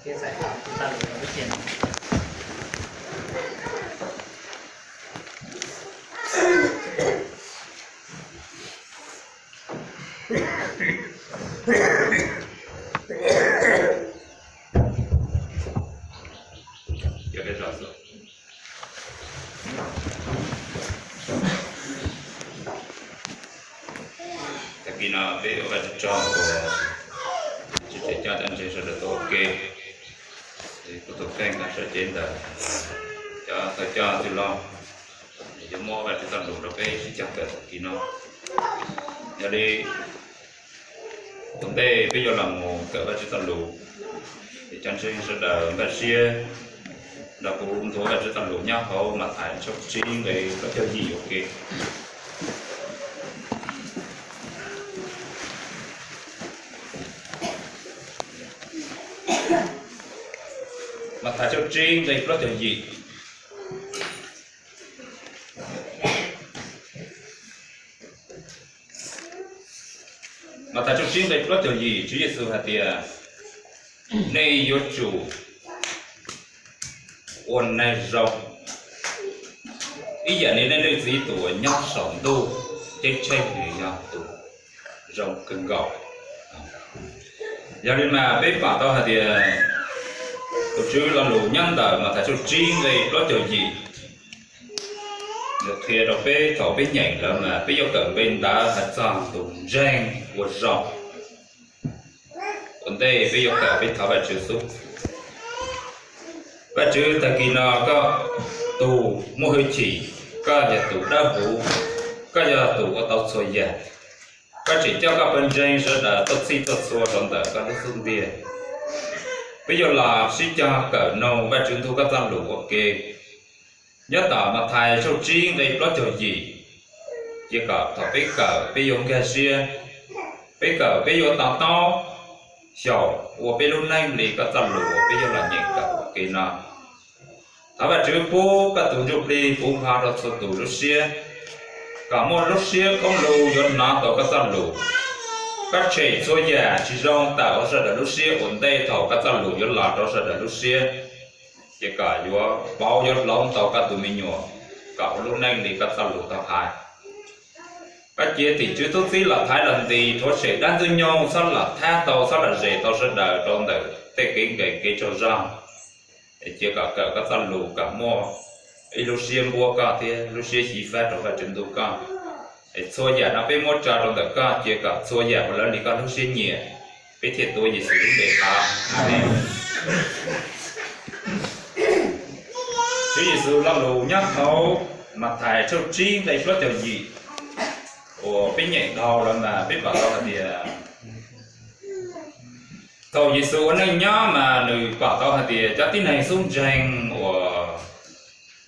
Peb txais tau txoj lus rau lub tiam no. Tag kis no peb ua Vajtswv tsaug uas tsis tseem coj cov ntseeg sawv daws tuaj ua ke, kuv tus kheej no sawv cev ntawm cov thawj coj txwj laug yuav muab Vajtswv txoj lus rau peb sib cog kawm tag kis no. Yog li ua ntej peb yuav los mus kawm Vajtswv txoj lus, es cov ntseeg sawv daws npaj siab nrog kuv nthuav Vajtswv txoj lus nyob hauv Mathais tshooj tsib nqe plaub caug yim ua ke. Mathais tshooj tsib nqe plaub caug yim. Mathais tshooj tsib nqe plaub caug yim, Tswv Yexus hais tias, nej yuav tsum ua neeg zoo ib yam li nej Leej Txiv tus uas nyob saum ntuj ceeb tsheej nws yog tus zoo kawg nkaus. Yog li mas peb pom tau hais tias tus Tswv lo lus nyob ntawm Mathais tshooj tsib nqe plaub caug yim, nws qhia rau peb thaum peb nyeem lawm mas peb yuav kawm nqe ntawd hais txog tus ntseeg ua zoo. Ua ntej peb yuav kawm peb thov Vajtswv xub. Vajtswv, tag kis no koj tus muaj hwj chim, koj yog tus dawb huv, koj yog tus ua tau txhua yam. Koj tseem coj koj pawg ntseeg sawv daws tuaj txhij tuaj txhua rau ntawm koj lub xub ntiag. Peb yuav los sib cog kawm noog Vajtswv ntug koj txoj lus ua ke. Nyob tom Mathais tshooj tsib nqe plaub caug yim, cia kom thaum peb kawm peb yuav nkag siab, peb kawm peb yuav to taub, xyaum ua peb lub neej li koj txoj lus uas peb yuav los nyeem kawm ua ke no. Thov Vajtswv pub koj tus ntsuj plig puv npo rau txhua tus lub siab, kom muaj lub siab koob lug yuav hnov tau koj txoj lus. Koj tshem txhua yam tsis zoo tawm hauv sawv daws lub siab ua ntej thaum koj txoj lus yuav los rau sawv daws lub siab, ces kom yuav pauv yuav hloov tau koj tus me nyuam kom ua lub neej li koj txoj lus tau hais. Koj cia tim tswv tub txib los thaiv los ntis rhuav tshem dab ntxwg nyoog txhob los thab tau txhob los zes tau sawv daws rau ntawm tej kev nkees kev tsaug zog. Cia kom kawm koj txoj lus kom muaj ib lub siab npuab koj thiab lub siab xyiv fab rau Vajtswv ntuj koj. Es txhua yam no peb muab tso rau ntawm koj, cia kom txhua yam ua raws li koj lub siab nyiam. Peb thiaj tuav Yexus lub npe thov, Amees. Tswv Yexus lo lus nyob hauv Mathais tshooj tsib nqe plaub caug yim uas peb nyeem dhau lawm mas peb pom tau hais tias thaum Yexus ua neej nyob mas nws pom tau hais tias cov tib neeg xub ntseeg uas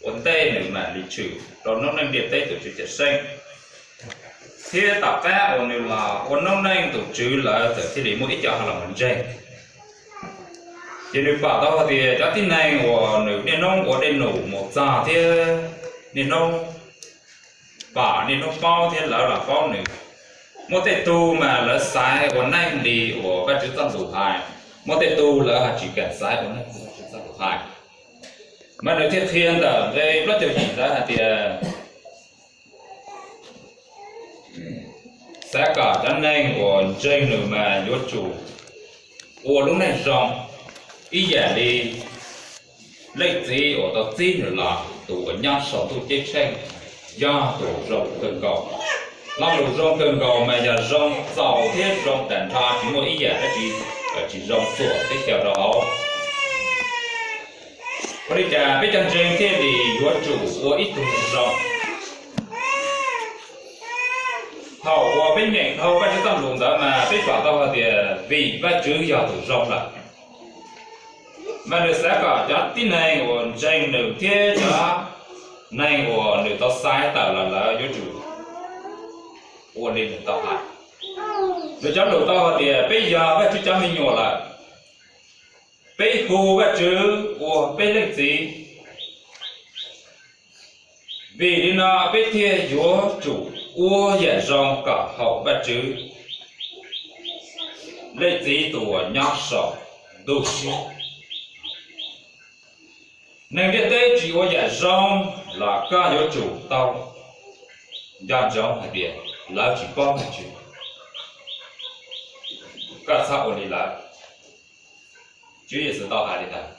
ua ntej nws mam li tshwm rau noob neej ntiaj teb tus Tswv Cawmseej, thiab tom qab uas nws los ua noob neej tus Tswv lawm txawm thiaj li muaj ib co ho los mus ntseeg. Ces nws pom tau hais tias cov tib neeg uas nws niaj hnub ua dej num mus txog thiab niaj hnub pom niaj hnub paub thiab lawv los paub nws, muaj tej tug mas lawv xaiv ua neej li uas Vajtswv txoj lus hais, muaj tej tug lawv ho tsis kam xaiv ua neej li Vajtswv txoj lus hais. Mas nws thiaj qhia ntawm nqe plaub caug yim ntawd hais tias xav kom cov neeg uas ntseeg nws mas yuav tsum ua lub neej zoo ib yam li Leej Txiv uas tau txib nws los, tus uas nyob saum ntuj ceeb tsheej, yog tus zoo kawg nkaus. Lo lus zoo kawg nkaus mas yog zoo txaus thiab zoo tag nrho, tsis muaj ib yam dab tsi tsis zoo txuam teb chaws rau hauv. Ua li cas peb cov ntseeg thiaj li yuav tsum ua ib tug neeg zoo? Thaum uas peb nyeem dhau Vajtswv txoj lus ntawd mas peb pom tau hais tias vim Vajtswv yog tus zoo lawm, mas nws xav kom cov tib neeg uas ntseeg nws thiab cov neeg uas nws tau xaiv tawm los lawv yuav tsum ua li nws tau hais. Nws cov lus tau hais tias peb yog Vajtswv cov me nyuam lawm, peb hu Vajtswv ua peb Leej Txiv. Vim li no peb thiaj yuav tsum ua yam zoo kom haum Vajtswv, Leej Txiv tus uas nyob saum ntuj siab. Neeg ntiaj teb tsis ua yam zoo los koj yuav tsum tau nco ntsoov hais tias lawv tsis paub Vajtswv. Koj txhob ua li lawv. Tswv Yexus tau hais li ntawd.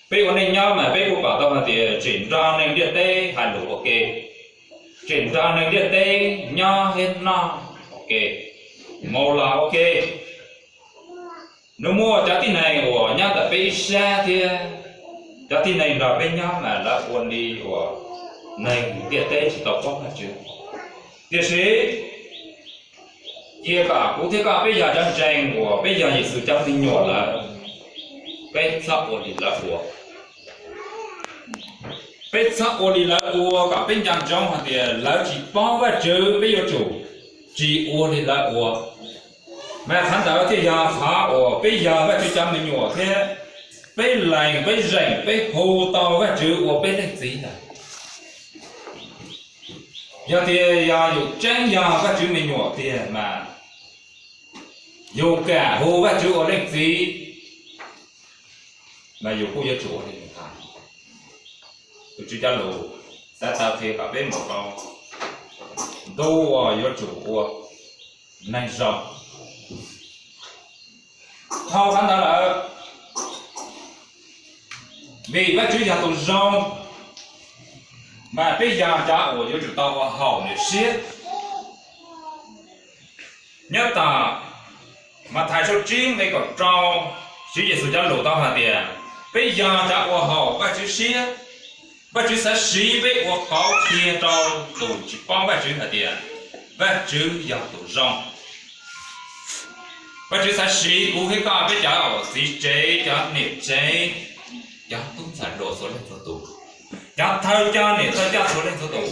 Peb ua neej nyob mas peb kuj pom tau hais tias tseem nrog neeg ntiaj teb hais lus ua ke, tseem nrog neeg ntiaj teb nyob thiab noj ua ke, mus los ua ke. Nws muaj cov tib neeg uas nyob ntawm peb ib sab thiab cov tib neeg nrog peb nyob mas lawv ua li uas neeg ntiaj teb tsis tau paub Vajtswv. Tiam sis cia kom kuv thiab koj peb yog cov ntseeg uas peb yog Yexus cov me nyuam lawm, peb txhob ua li lawv ua. Peb txhob ua li lawv ua kom peb nco ntsoov hais tias lawv tsis paub Vajtswv, peb yuav tsum tsis ua li lawv ua. Mas qhov ntawd thiaj yog qhov uas peb yog Vajtswv cov me nyuam thiab peb lees, peb zeem, peb hu tau Vajtswv ua peb leej txiv ntawd. Yog tias yog yus tseeb yog Vajtswv me nyuam tiag mas yus kam hu Vajtswv ua leej txiv, mas yus kuj yuav tsum ua li nws hais. Tus Tswv cov lus xav tau qhia kom peb mus rau ntu uas yuav tsum ua neeg zoo. Dhau qhov ntawd lawm, vim Vajtswv yog tus zoo, mas peb yog cov uas yuav tsum tau ua haum nws siab. Nyob tom Mathais tshooj tsib nqe kaum rau, Tswv Yexus cov lus tau hais tias peb yog cov ua haum Vajtswv siab. Vajtswv xav siv peb ua qauv qhia rau tus tsis paub Vajtswv hais tias Vajtswv yog tus zoo. Vajtswv xav siv kuv thiab koj peb cov uas txiv tsev, cov niam tsev, cov tub ntxhais hluas txhua leej txhua tus, cov thawj coj niam thawj coj txhua leej txhua tus,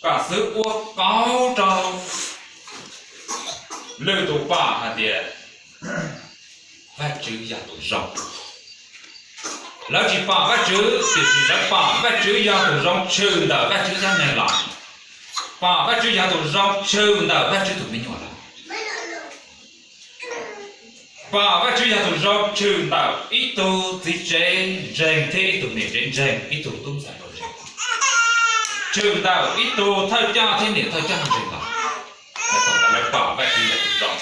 kom xwv ua qauv rau lwm tus pom hais tias Vajtswv yog tus zoo. Lawv tsis pom Vajtswv tiam sis lawv pom Vajtswv yog tus zoo tshwm ntawm Vajtswv cov neeg los, pom Vajtswv yog tus zoo tshwm ntawm Vajtswv tus me nyuam los, pom Vajtswv yog tus zoo tshwm ntawm ib tug txiv tsev ntseeg thiab ib tug niam tsev ntseeg, ib tug tub ntxhais hluas ntseeg, tshwm ntawm ib tug thawj coj thiab niam thawj coj ntseeg los, lawv pom Vajtswv yog tus zoo.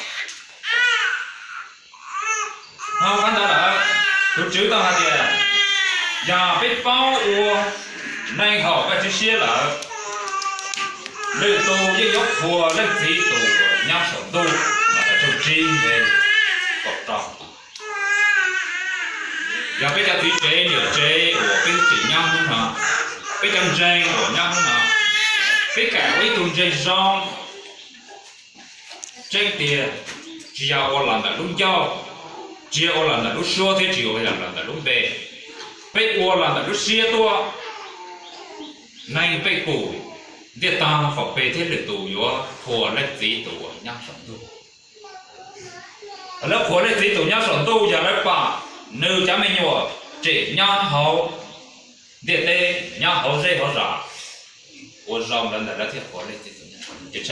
Dhau qhov ntawd lawm, tus Tswv tau hais tias yog peb paub ua neej haum Vajtswv siab lawm, lwm tus yeej yuav qhuas leej txiv tus uas nyob saum ntuj. Mathais tshooj tsib nqe kaum rau. Yog peb cov txiv tsev niam tsev uas peb tseem nyob hnub no, peb cov ntseeg uas nyob hnub no, peb kam ua ib tug ntseeg zoo, tseeb tiag, tsis yog ua los ntawm lub ncauj, tsis yog ua los ntawm lub suab thiab tsis yog ua los ntawm lub npe. Peb ua los ntawm lub siab tuaj, neeg peb kum ntiaj tag faus pes thiab lwm tus yuav qhuas leej txiv tus uas nyob saum ntuj. Lawv qhuas leej txiv tus nyob saum ntuj yog lawv pom nws cov me nyuam tseem nyob hauv ntiaj teb, nyob hauv zej hauv zos, ua zoo lawv ntawm lawv thiaj qhuas leej txiv tus nyob saum ntuj.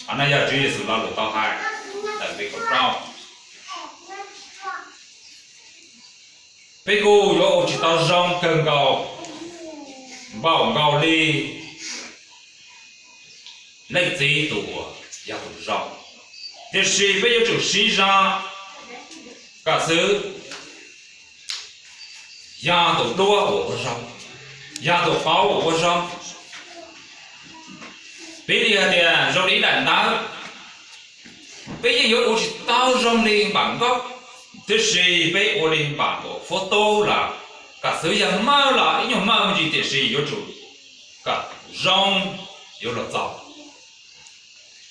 Qhov no yog Tswv Yexus lo lus tau hais ntawm nqe kaum rau. Peb kuj yuav ua tsis tau zoo kawg nkaus, npaum nkaus li leej txiv tus uas yog tus zoo, tiam sis peb yuav tsum siv zog kom xwv yog tus duab uas ua zoo, yog tus qauv uas ua zoo. Piv li hais tias zoo li ib daim ntawv, peb yeej yuav ua tsis tau zoo li npam nkaub, tiam sis peb ua li npam tus foto lawm, kom xwv yog maj los ib nyuag maj me ntsis tiam sis yuav tsum kom zoo yuav luag txaus.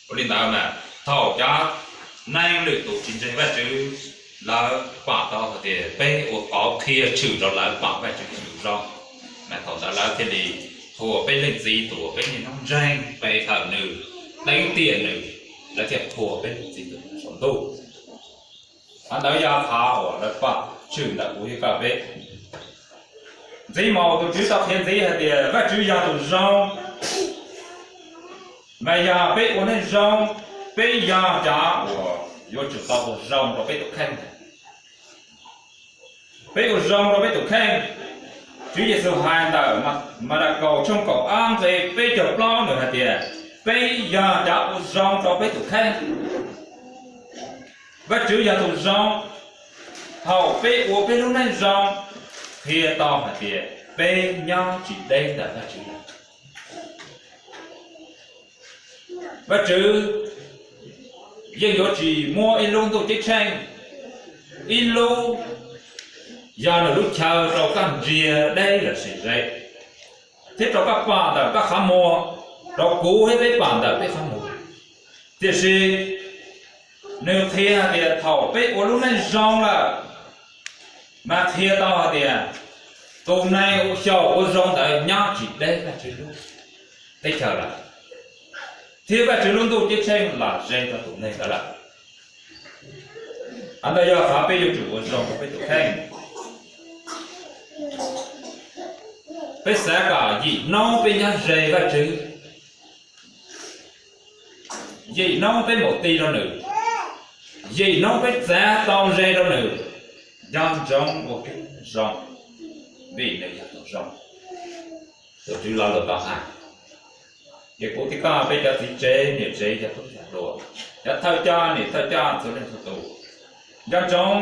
Ua li ntawd mas thaum cov neeg lwm tus tsis ntseeg Vajtswv, lawv pom tau hais tias peb ua qauv qhia tshwm rau lawv pom Vajtswv yog tus zoo, mas thaum ntawd lawv thiaj li qhuas peb leej txiv tus uas peb niaj hnub ntseeg pe hawm nws, teev tiam nws, lawv thiaj qhuas peb leej txiv tus saum ntuj. Qhov ntawd yog qhov uas lawv pom tshwm ntawm kuv thiab koj peb. Ntxiv mas tus Tswv tau qhia ntxiv hais tias Vajtswv yog tus zoo, mas yog peb ua neej zoo, peb yog cov uas yuav tsum tau ua zoo rau peb tus kheej ntag. Peb ua zoo rau peb tus kheej. Tswv Yexus hais ntawm Markaus tshooj kaum ob nqe peb caug plaub nws hais tias, peb yog cov ua zoo rau peb tus kheej. Vajtswv yog tus zoo. Thaum peb ua peb lub neej zoo, qhia tau hais tias peb nyob tsis deb ntawm Vajtswv lawm. Vajtswv yeej yuav tsis muab ib lub ntuj ceeb tsheej, ib lub yog nws lub chaw rau koj ntsia deb los sis ze, thiab rau koj pom ntawm koj qhov muag, rau kuv thiab peb pom ntawm peb qhov muag. Tiam sis nws qhia hais tias thaum peb ua lub neej zoo lawm, mas qhia tau hais tias tus neeg xyaum ua zoo ntawd nyob tsis deb Vajtswv lub teb chaws lawm, thiab Vajtswv lub ntuj ceeb tsheej los ze rau tus neeg ntawd lawm. Qhov ntawd yog qhov peb yuav tsum ua zoo rau peb tus kheej. Peb xav kom yim hnub peb nyob ze Vajtswv, yim hnub peb mus ti rau nws, yim hnub peb txav tau ze rau nws, nco ntsoov ua zoo, vim nws yog tus zoo. Tus Tswv lo lus tau hais. Ces kuv thiab koj peb cov txiv tsev niam tsev cov tub cov hluas, cov thawj coj niam thawj coj txhua leej txhua tus, nco ntsoov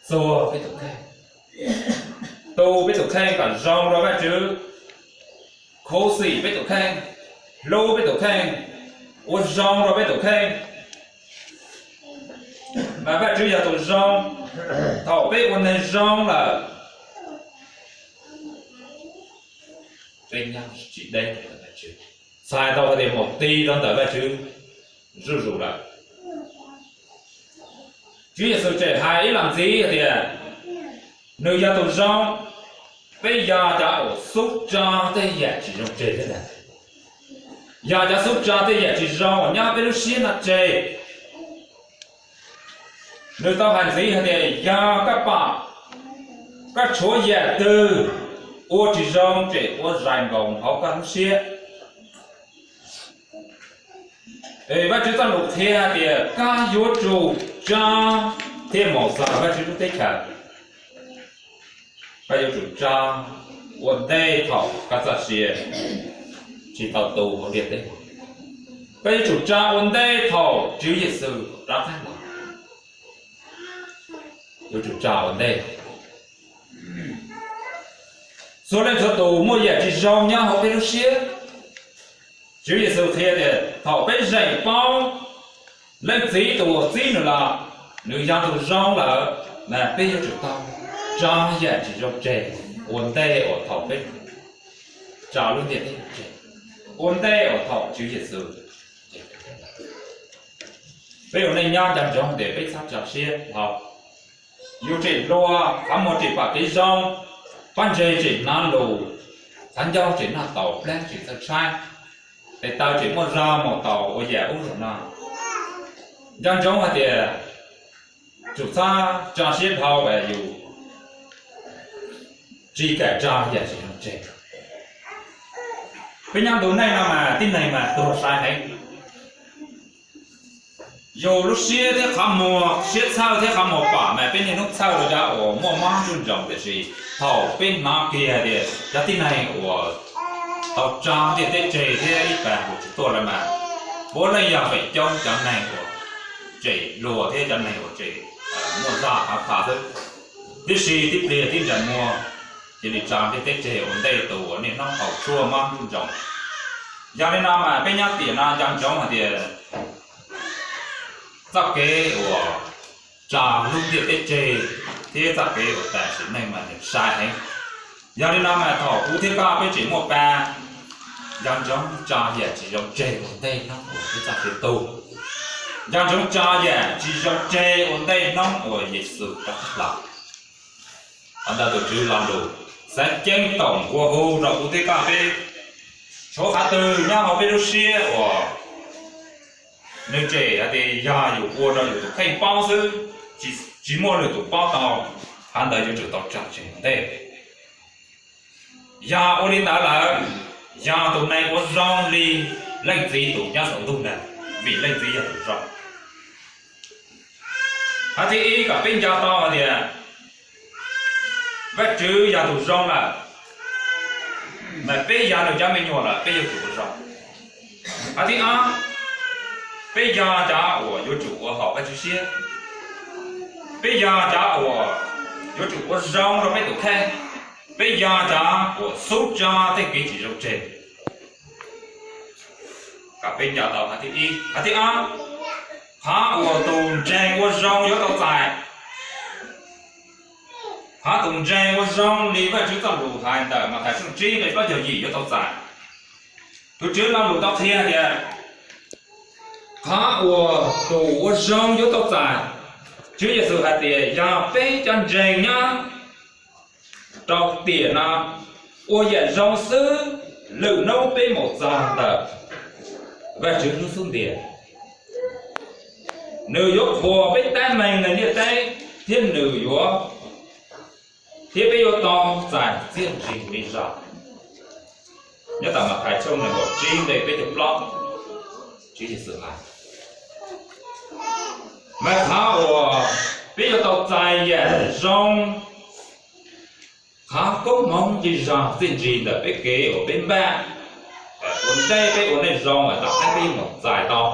txuag peb tus kheej, tu peb tus kheej kom zoo rau Vajtswv, khuv xim peb tus kheej, hlub peb tus kheej, ua zoo rau peb tus kheej. Mas Vajtswv yog tus zoo. Thaum peb ua neeg zoo lawm, peb nyob tsis deb ntawm Vajtswv, txhais tau hais tias mus ti rau ntawm Vajtswv zuj zus lawm. Tswv Yexus tseem hais ib los ntxiv hais tias nws yog tus zoo. Peb yog cov uas xub tso tej yam tsis zoo tseg thiab ntag. Yog cov xub tso tej yam tsis zoo uas nyob peb lub siab no tseg. Nws tau hais ntxiv hais tias yog koj pom koj tshuav yam twg ua tsis zoo, ces ua zais nkaus hauv koj lub siab. Es Vajtswv txoj lus qhia hais tias koj yuav tsum tso thiaj mus txog Vajtswv lub teb chaws. Koj yuav tsum tso ua ntej thaum koj txoj sia tsis tau tu ua ntiaj teb. Koj yuav tsum tso ua ntej thaum Tswv Yexus rov qab los. Yuav tsum tso ua ntej. Txhua leej txhua tus muaj yam tsis zoo nyob hauv peb lub siab. Tswv Yexus qhia tias thaum peb zeem paub Leej Txiv tus uas txib nws los, nws yog tus zoo lawm, mas peb yuav tsum tau tso yam tsis zoo tseg ua ntej uas thaum peb tso lub ntiaj teb tseg, ua ntej uas thaum Tswv Yexus. Peb ua neej nyob nco ntsoov tias peb txhob tso siab dhau. Yus tseem hluas, qhov muag tseem pom kev zoo, pob ntseg tseem hnov lus, qhov ncauj tseem noj taus, plab tseem txawj tshaib, tes taw tseem muaj zog mus taus ua yam ub zaum no. Nco ntsoov hais tias tsum txhob tso siab dhau es yus tsis kam tso yam tsis zoo tseg. Peb nyob ntu neej no mas tib neeg mas tuag sai heev. Yus lub siab thiab qhov muag, siab txhawj thiab qhov muag pom mas peb niaj hnub txhawj rau cov uas muaj mob ntuj ntsoos, tiam sis thaum peb hnov kiag tias cov tib neeg uas tau tso ntiaj teb tseg thiab ib pab hu tsis tuaj lawm mas puav leej yog feem coob cov neeg uas tseem hluas thiab cov neeg uas tseem muaj zog thov tha xwb. Tiam sis tib pliag tib ntsais muag cia li tso ntiaj teb tseg ua ntej tus uas niaj hnub haus tshuaj mob ntuj ntsoos. Yog li no mas peb nyob tiam no nco ntsoov hais tias txoj kev uas tso lub ntiaj teb tseg thiab txoj kev uas tas sim neej mas nws sai heev. Yog li no mas thaum kuv thiab koj peb tseem muaj pa, nco ntsoov tso yam tsis zoo tseg ua ntej hnub uas peb txoj kev tu. Nco ntsoov tso yam tsis zoo tseg ua ntej hnub uas Yexus rov qab los. Qhov ntawd tus Tswv lo lus xav ceeb toom nqua hu rau kuv thiab koj peb, tshuav qhov twg nyob hauv peb lub siab uas nws tseem hais tias yog yus ua rau yus tus kheej paub xwb, tsis muaj lwm tus paub tau, qhov ntawd yuav tsum tau tso tseg ua ntej. Yog ua li ntawd lawm, yog tus neeg ua zoo li Leej Txiv tus nyob saum ntuj ntag, vim Leej Txiv yog tus zoo. Qhov thib ib, kom peb nco tau hais tias Vajtswv yog tus zoo lawm, mas peb yog nws cov me nyuam lawm, peb yuav tsum ua zoo. Qhov thib ob, peb yog cov uas yuav tsum ua haum Vajtswv siab. Peb yog cov uas yuav tsum ua zoo rau peb tus kheej. Peb yog cov uas xub tso tej kev tsis zoo tseg. Kom peb nco tau qhov thib ib. Qhov thib ob, qhov uas tus ntseeg ua zoo yuav tau txais. Qhov tus ntseeg ua zoo li Vajtswv txoj lus hais ntawm Mathais tshooj tsib nqe plaub caug yim yuav tau txais. Tus Tswv lo lus tau qhia tias qhov uas tus ua zoo yuav tau txais, Tswv Yexus hais tias yog peb cov ntseeg nyob rau tiam no ua yam zoo xwb, lwm hnub peb mus txog ntawm Vajtswv lub xub ntiag, nws yuav qhuas peb teeb meem neeg ntiaj teb, thiab nws yuav, thiab peb yuav tau txais txiaj ntsig nqi zog. Nyob tom Mathais tshooj nees nkaum tsib nqe peb caug plaub, Tswv Yexus hais, mas qhov uas peb yuav tau txais yam zoo, qhov koob hmoov nqi zog txiaj ntsig ntawm peb kev uas peb npaj ua ntej peb ua neej zoo tom qab peb yuav mus txais tau.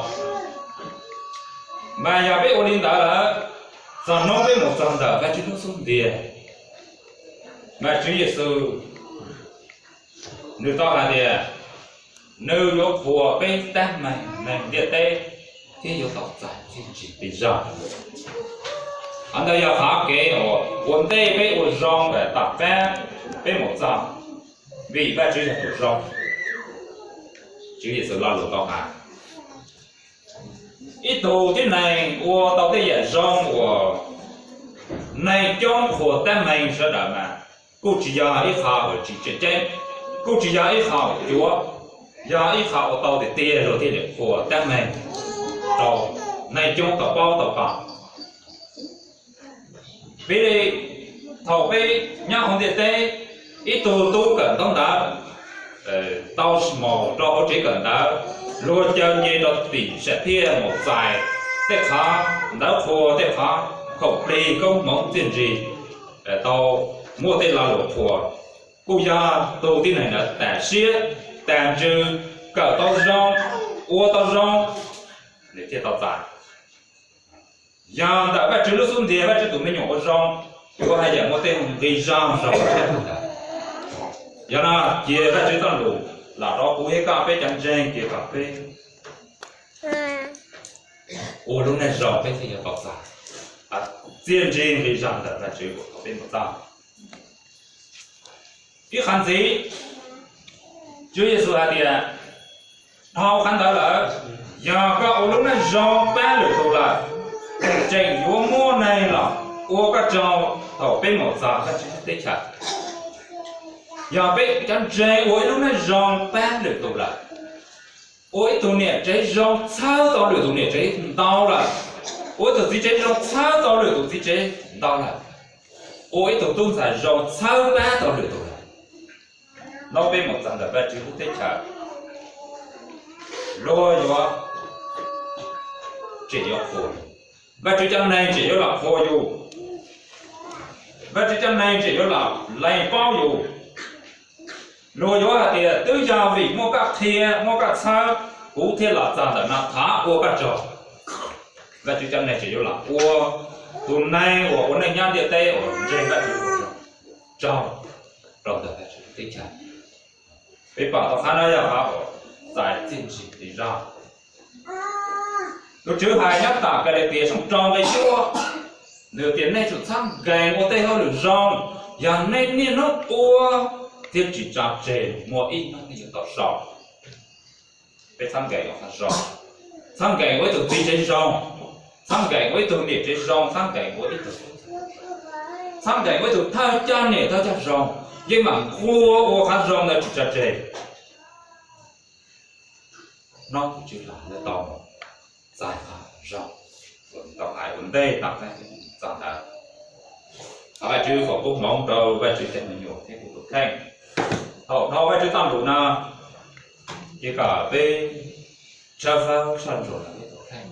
Mas yog peb ua li ntawd lawm, txog hnub peb mus txog ntawm Vajtswv lub xub ntiag, mas Tswv Yexus nws tau hais tias nws yuav qhuas peb teeb meem neeg ntiaj teb thiab yuav tau txais txiaj ntsig nqi zog. Qhov ntawd yog qhov kev uas ua ntej peb ua zoo tom qab peb mus txog, vim Vajtswv yog tus zoo. Tswv Yexus lo lus tau hais, ib tug tib neeg ua tau tej yam zoo uas neeg coob qhuas teeb meem sawv daws mas kuj tsis yog ib qho uas tsis tseem ceeb, kuj tsis yog ib qho uas cuav, yog ib qho ua tau tiag tiag luag thiaj li qhuas teeb meem rau neeg coob tau paub tau pom. Vim li thaum peb nyob hauv ntiaj teb, ib tug tub kawm ntaub ntawv tau mus rau hauv tsev kawm ntawv, luag caw nce rau tim sam thiaj mus txais tej qhov ntawv qhuas, tej qhov khoom plig koob hmoov txiaj ntsig, tau muaj tej lo lus qhuas. Kuj yog tus tib neeg ntawd tas siab tas ntsws, kawm tau zoo, ua tau zoo, nws thiaj tau txais. Yog ntawm Vajtswv lub xub ntiag Vajtswv tus me nyuam ua zoo, yuav haj yam muaj tej nqi zog zoo thiab ntawd. Yog no cia Vajtswv txoj lus los rau kuv thiab koj peb cov ntseeg cia kom peb ua lub neej zoo peb thiaj yuav tau txais txiaj ntsig nqi zog ntawm Vajtswv uas thaum peb mus txog. Ib qhov ntxiv, Tswv Yexus hais tias dhau qhov ntawd lawm, yog koj ua lub neej zoo pab lwm tus lawm, tseem yuav muaj neeg los ua koj tsaug thaum peb mus txog Vajtswv teb chaws. Yog peb cov ntseeg ua ib lub neej zoo pab lwm tus lawm, ua ib tug niam tsev zoo txhawb tau lwm tus niam tsev ntau lawm, ua ib tug txiv tsev zoo txhawb tau lwm tus txiv tsev ntau lawm, ua ib tug tub ntxhais zoo txhawb pab tau lwm tus lawm, hnub peb mus txog ntawm Vajtswv lub teb chaws, luag yuav, tseem yuav qhuas, Vajtswv cov neeg tseem yuav los qhuas yus, Vajtswv cov neeg tseem yuav los lees paub yus. Luag yuav hais tias twb yog vim muaj koj qhia muaj koj txhawb kuv thiaj los txog ntawm no, thov ua koj tsaug. Vajtswv cov neeg tseem yuav los ua tus neeg uas ua neej nyob ntiaj teb uas ntseeg Vajtswv ua tsaug rau ntawm Vajtswv teb chaws. Peb pom tau qhov no yog qhov uas txais txiaj ntsig li zog. Tus Tswv hais nyob tom Kalatias tshooj rau nqe cuaj, nws tias nej tsum txhob nkees ua tej hauj lwm zoo, yog nej niaj hnub ua thiab tsis tso tseg, muaj ib hnub nej yuav tau sau. Peb txhob nkees ua qhov zoo, txhob nkees ua ib tug txiv tsev zoo, txhob nkees ua ib tug niam tsev zoo, txhob nkees ua ib tug, txhob nkees ua ib tug thawj coj niam thawj coj zoo, yeej mam nquag ua qhov zoo ntawd tsis tso tseg. Hnub Vajtswv los lawv tau txais qhov zoo uas tau hais ua ntej tom qab txog ntawd. Thov Vajtswv foom koob hmoov rau Vajtswv cov me nyuam thiab kuv tus kheej. Thaum dhau Vajtswv txoj lus no, ces kom peb tshawb fawb soj ntsuam rau peb tus kheej.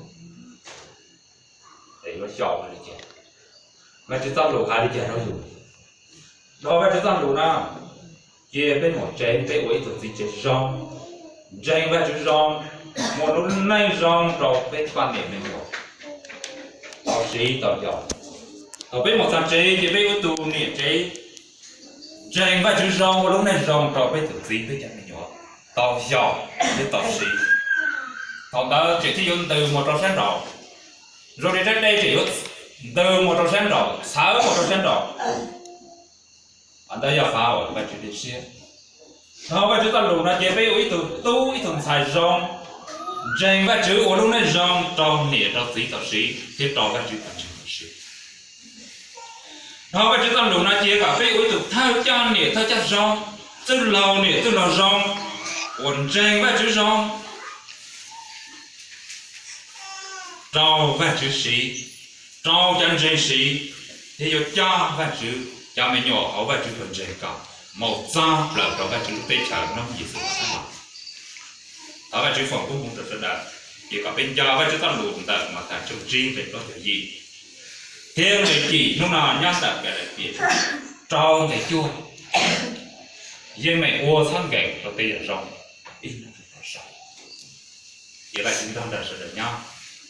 Xyov Vajtswv txoj lus hais li cas rau yus. Dhau Vajtswv txoj lus na, cia peb mus tsev, peb ua ib tug txiv tsev zoo, ntseeg Vajtswv zoo, muaj lub neej zoo rau peb poj niam me nyuam tau siv tau yos. Thaum peb mus txog tsev ces peb ua ib tug niam tsev ntseeg Vajtswv zoo, ua lub neej zoo rau peb tus txiv peb cov me nyuam tau yos thiab tau siv. Thaum ntawd tseem thiaj yuav ntws mus rau sab nraud, zoo li rab dej tseem yuav ntws mus rau sab nraud, txhawv mus rau sab nraud. Qhov ntawd yog qhov uas Vajtswv cia siab. Dhau Vajtswv txoj lus no ces peb ua ib tug tub ib tug ntxhais zoo, ntseeg Vajtswv, ua lub neej zoo rau niam rau txiv tau siv thiab rau Vajtswv tau siv. Dhau Vajtswv txoj lus no ces kom peb ua ib tug thawj coj niam thawj coj zoo, txwj laug niam txwj laug zoo, uas ntseeg Vajtswv zoo, rau Vajtswv siv, rau cov ntseeg siv, thiab yuav coj Vajtswv cov me nyuam hauv Vajtswv tug ntseeg kom mus txog plaws rau Vajtswv lub teb chaws hnub Yexus los. Thov Vajtswv foom koob hmoov rau sawv daws, ces kom peb nco Vajtswv txoj lus ntawm Mathais tshooj tsib nqe plaub caug yim, thiab nqe cim hnub no nyob ntawm Kalatias rau nqe cuaj, yeej meem ua txhob nkees rau tej yam zoo ib hnub rau saud. Ces Vajtswv nrog nraim sawv daws nyob,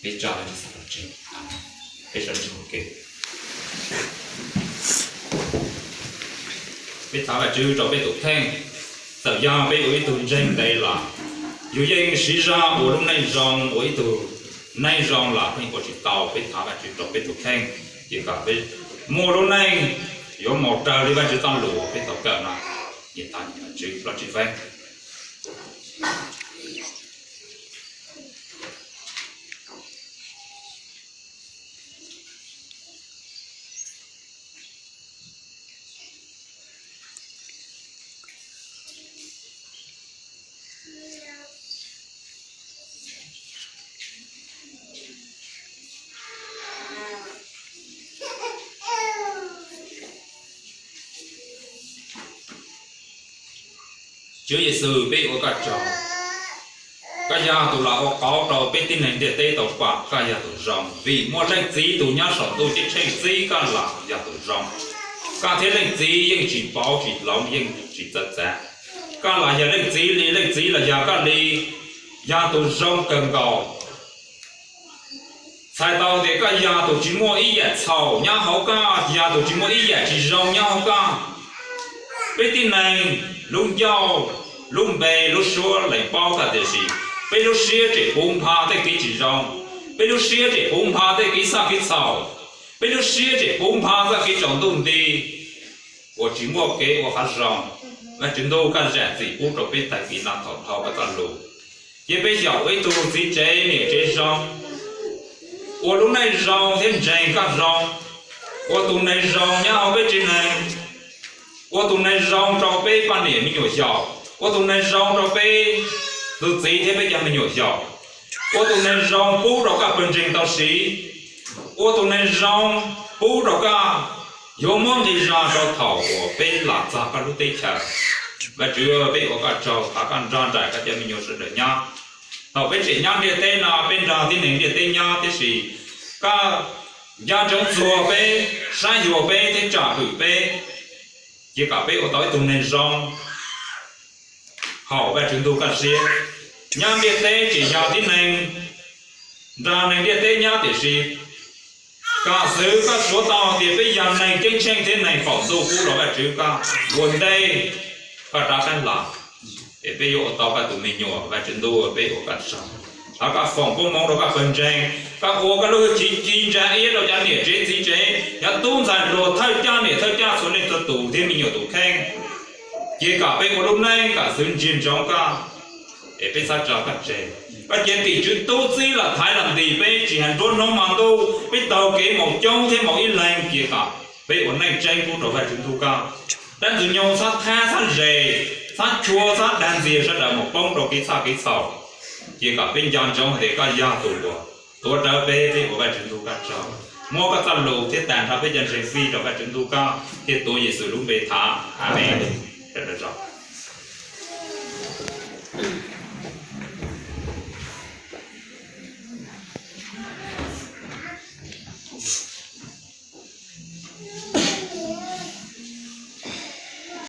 peb tso Vajtswv txoj lus tseg. Peb sawv ntsug ua ke. Peb thov Vajtswv rau peb tus kheej, txawm yog peb ua ib tug ntseeg ntev los, yus yeej siv zog ua lub neej zoo, ua ib tug neej zoo los pheej ua tsis tau. Peb thov Vajtswv rau peb tus kheej, ces kom peb muaj lub neej yuav mus raws li Vajtswv txoj lus peb tau kawm no. Nyias thov Vajtswv los tsis feeb. Tswv Yexus, peb ua koj tsaug. Koj yog tus los ua qauv rau peb tib neeg ntiaj teb tau pom koj yog tus zoo, vim muaj Leej Txiv tus nyob saum ntuj ceeb tsheej txib koj los yog tus zoo. Koj thiab Leej Txiv yeej tsis pauv tsis hloov, yeej tsis txawv txav. Koj los yog Leej Txiv li Leej Txiv los yog koj li, yog tus zoo kawg nkaus. Txhais tau tias koj yog tus tsis muaj ib yam txhaum nyob hauv koj, yog tus tsis muaj ib yam tsis zoo nyob hauv koj. Peb tib neeg lub ncauj, lub npe, lub suab lees paub koj, tiam sis peb lub siab tseem puv npho tej kev tsis zoo, peb lub siab tseem puv npho tej kev xoj kev txhaum, peb lub siab tseem puv npho txoj kev tsaus ntuj nti uas tsis muaj kev ua qhov zoo. Vajtswv ntuj, koj zam txim pub rau peb tag kis no thaum dhau koj txoj lus, cia peb xyaum ua ib tug txiv tsev niam tsev zoo, ua lub neej zoo thiab ntseeg koj zoo, ua tus neeg zoo nyob hauv peb tsev neeg, ua tus neeg zoo rau peb poj niam me nyuam xyaum, ua tus neeg zoo rau peb tus txiv thiab peb cov me nyuam xyaum, ua tus neeg zoo pub rau koj pawg ntseeg tau siv, ua tus neeg zoo pub rau koj yuav muab nqi zog rau thaum uas peb los txog koj lub teb chaws. Vajtswv, peb ua koj tsaug, thov koj nrog nraim koj cov me nyuam sawv daws nyob. Thaum peb tseem nyob ntiaj teb no peb nrog tib neeg ntiaj teb nyob, tiam sis koj nco ntsoov txuag peb, saib xyuas peb thiab tsom hwm peb, cia kom peb ua tau ib tug neeg zoo hauv Vajtswv ntuj koj siab. Nyob ntiaj teb tseem yog tib neeg nrog neeg ntiaj teb nyob, tiam sis kom xwv koj suav tau tias peb yog neeg ceeb tsheej thiab neeg foom ntuj pub rau Vajtswv koj ua ntej koj rov qab los, es peb yuav ua tau koj tus me nyuam. Vajtswv ntuj, peb ua koj tsaug, thov koj foom koob hmoov rau koj pawg ntseeg, koj ua koj lub hwj chim ci ntsa iab rau cov niam tsev txiv tsev, cov tub ntxhais hluas, thawj coj niam thawj coj txhua leej txhua tus thiab me nyuam tus kheej. Cia kom peb ua lub neej kom xwv ntsia ntsoov koj, es peb txhob tso koj tseg. Koj cia tim tswv tub txib los thaiv los ntis peb, tsis hais nruab hnub hmo ntuj, peb taug kev mus coob thiab mus ib leeg, cia kom peb ua neej tseeb pub rau Vajtswv ntuj koj. Dab ntxwg nyoog txhob thab txhob zes, txhob chua txhob dag ntxias sawv daws mus poob rau kev txhoj kev txhaum. Cia kom peb nco ntsoov hais tias koj yog tus uas tuav rawv peb, peb ua Vajtswv ntuj koj tsaug. Muab koj txoj lus thiab tag nrho peb cov ntseeg fij rau Vajtswv ntuj koj, thiab tuav Yexus lub npe thov, Amees. Sawv daws zaum.